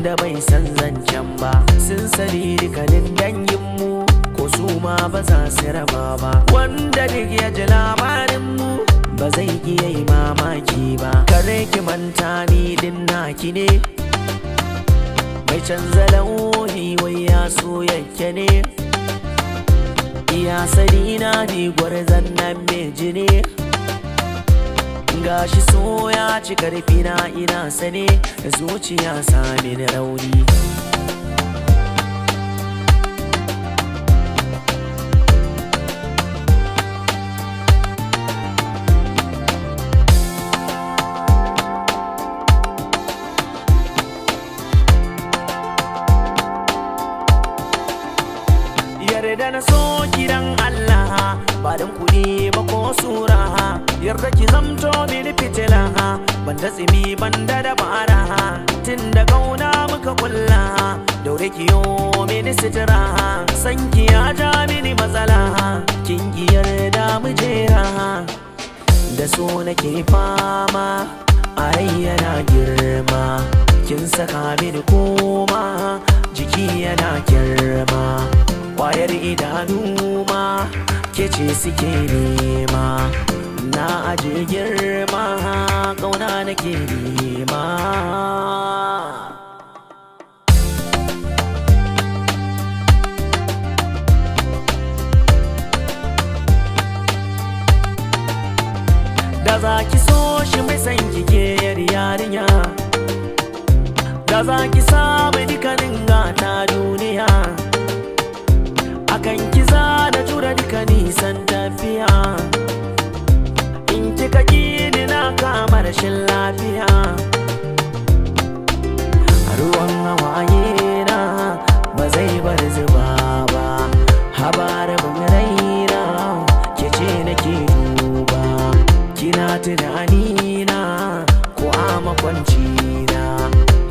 Wanda bai san zancen ba. Sun sani dukkanin danginmu, ko su ma ba za su raba ba. Wanda duk ya ji labarinmu ba zai iya yi mamaki ba. Kare ki manta ni din naki ne, mai canza launi wai ya so yake ne. Iya sani na ni gwarzon nan mai jini, gashi so ya ci karfi na ina sane, zuciya sami ni rauni. Yarda na so kiran Allah, ba dan kuɗi ba ko sura. Yarda ki zamto mini fitila, banda tsimi banda dabara. Tun da kauna muka kulla, daure ki yo mini sitira. San ki ya ja mini matsala, kin ki yarda mu jera. Da so nake fama, a rai yana girma. Kin saka mini koma, jiki yana girma. Kwayar idanu ma ke ce suke nema. Na aje girma, kauna nake nema. Da za ki so shi mai san kike yarinya, da za ki samu dukkanin gata duniya. Akan ki za da jure duka nisan tafiya, in kika ƙi na kama rashin lafiya. Ruwan hawaye na ba zai bar zuba ba, habarabin raina ke ce nake duba. Kina tunani na ko a makwanci na,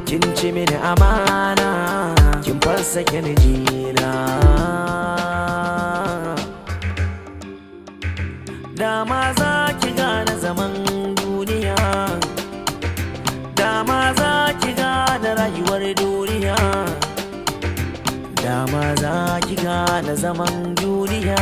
kin ci mini amana, kin fasa kirjina. Dama za ki gane zaman duniya, dama za ki gane rayuwar duniya, dama za ki gane zaman duniya.